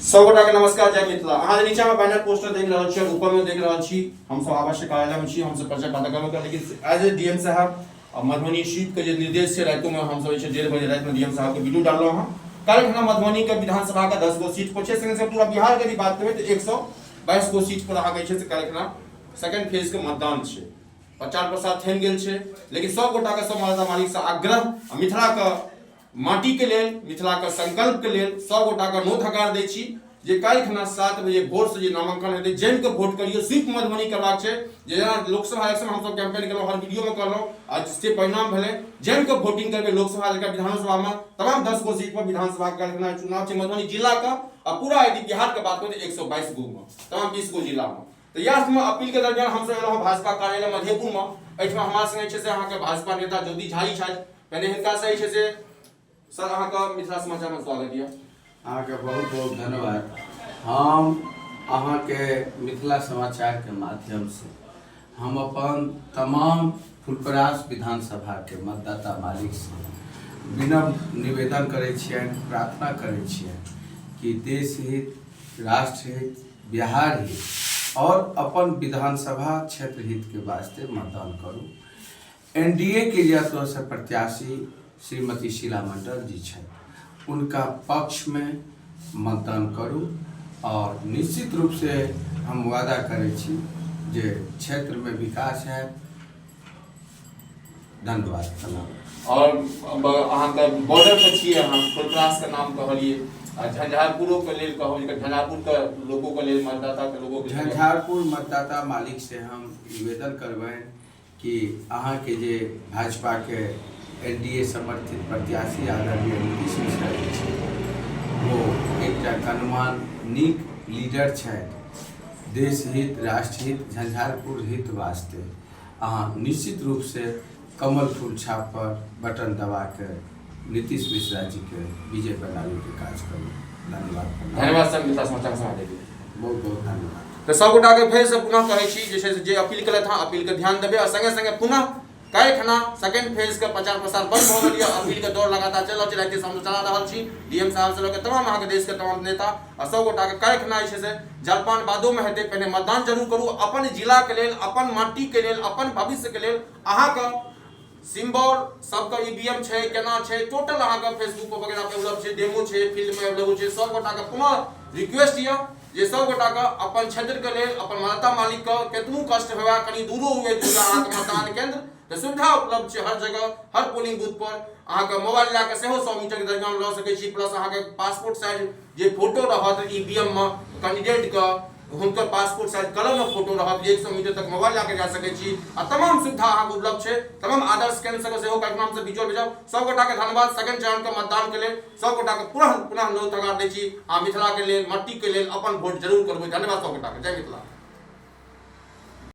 सब गोटा के नमस्कार, जय मिथिला। अहाँ जे नीचा में बैनर पोस्टर देख रहल छी और ऊपर में देख रहल छी, हम सब आवश्यक कार्यालय में छी, हम सब परिचय प्राप्त करबो कर, लेकिन एज ए डीएम साहब और मधुबनी सीट के जे निर्देश छै, रातिो में हम सब जे छै 1:30 बजे राति में डीएम साहब के वीडियो डाललहुँ हँ। काल्हि खना मधुबनी के विधानसभा के 10 गो सीट पर छै, संगे संग पूरा बिहार के यदि बात करबै तऽ 122 गो सीट पर अहाँके जे छै से काल्हि खना सेकेंड फेज के मतदान छै। प्रचार प्रसार थमि गेल छै, लेकिन सब गोटा के सब मतदाता मालिक से आग्रह आ मिथिला के माटी के लेल, मिथिला के संकल्प के लेल सब गोटा के नोत हकार दै छी जे काल्हि खना 7 बजे भोर से जे नामांकन हेतै, जमि के वोट करियौ। स्वीप मधुबनी करबाक छै। जे जेना लोकसभा इलेक्शन हमसब कैंपेन केलहुँ, हर वीडियो में कहलहुँ आ से परिणाम भेलै, जमि के वोटिंग करबै लोकसभा लेकर विधानसभा में तमाम 10 गो सीट पर विधानसभा के काल्हि खना चुनाव छै मधुबनी जिला के आ पूरा यदि बिहार के बात करू तऽ 122 गो में तमाम 20 गो जिला में। तऽ इएह में अपील के दरमियान हमसब एलहुँ भाजपा कार्यालय मधेपुर में। एहिठाम हमरा संगे छै से अहाँके भाजपा नेता ज्योति झा जी छथि। पहिने हिनका से छै से सर अहाँके मिथिला समाचार में स्वागत यऽ। अहाँके बहुत बहुत धन्यवाद। हम अहाँके मिथिला समाचारके माध्यमसँ हम अपन तमाम फुलपरास विधानसभाके मतदाता मालिकसँ विनम्र निवेदन करै छियनि, प्रार्थना करै छियनि कि देश हित, राष्ट्र हित, बिहार हित और अपन विधानसभा क्षेत्र हित के वास्ते मतदान करू। एनडीए के जे से प्रत्याशी श्रीमती शीला मंडल जी छथि, उनका पक्ष में मतदान करू और निश्चित रूप से हम वादा करै छी जे क्षेत्र में विकास है। धन्यवाद, प्रणाम। और अहाँके बॉर्डर पर छियै अहाँ, फुलपरास के नाम कहलियै आ झंझारपुरो के लेल कहब, झंझारपुर के लोगों के लेल, मतदाता के लोगों के लेल। झंझारपुर मतदाता मालिक से हम निवेदन करबनि कि अहाँके जे भाजपाके एनडीए समर्थित प्रत्याशी आदरणीय नीतीश मिश्रा जी छथि, ओ एकटा गणमान्य नीक लीडर छथि। देश हित, राष्ट्र हित, झंझारपुर हित वास्ते अहाँ निश्चित रूपसँ कमल फूल छाप पर बटन दबा के नीतीश मिश्रा जी के विजय बनाबैके काज करू। धन्यवाद। धन्यवाद सर, मिथिला समाचार समाज के बहुत बहुत धन्यवाद। तऽ सबगोटा के फेर से पुनः कहै छी जे छै से जे अपील केलथि हँ, अपील के ध्यान देबै आ संगे संगे पुनः काल्हि खना सेकेंड फेज के प्रचार प्रसार बंद भऽ गेल यऽ। अपील के दौर लगातार चलि रहल छै, राति से हम चला रहल छी। डीएम साहब से लऽ के तमाम अहाँके देश के तमाम नेता आ सबगोटा के काल्हि खना जे छै से जलपान बादो में हेतै, पहिने मतदान जरूर करू अपन जिला के लेल, अपन माटी के लेल, अपन भविष्य के लेल। अहाँके सिम्बॉल सबके ईवीएम छै, केना छै, टोटल अहाँके फेसबुक पर वगैरह पर उपलब्ध छै, डेमो छै, फील्ड में अवेलेबल छै। सब गोटा के पुनः रिक्वेस्ट यऽ जे सब गोटा के अपन क्षेत्र के लेल, अपन मतदाता मालिक के केतनो कष्ट हुए, कनि दूरो हुए दूर अहाँके मतदान केंद्र, तऽ सुविधा उपलब्ध छै हर जगह, हर पोलिंग बूथ पर। अहाँके मोबाइल लए कऽ सेहो 100 मीटर के दरमियान लऽ सकै छी। प्लस अहाँके पासपोर्ट साइज जे फोटो रहत ईवीएम में कैंडिडेट के, हुनकर पासपोर्ट साइज कलर में फोटो रहत, 100 मीटर तक मोबाइल लए जा सकै छी आ तमाम सुविधा अहाँके उपलब्ध छै। तमाम आदर्श केंद्र सबके सेहो कार्यक्रम से विजुअल भेजब। सब गोटा के धन्यवाद। सेकंड चरण के मतदान के लेल सब गोटा के पुनः पुनः नोत हकार दै छी आ मिथिला के लेल, मट्टी के लेल अपन वोट जरूर करबै। धन्यवाद सब गोटा के। जय मिथिला।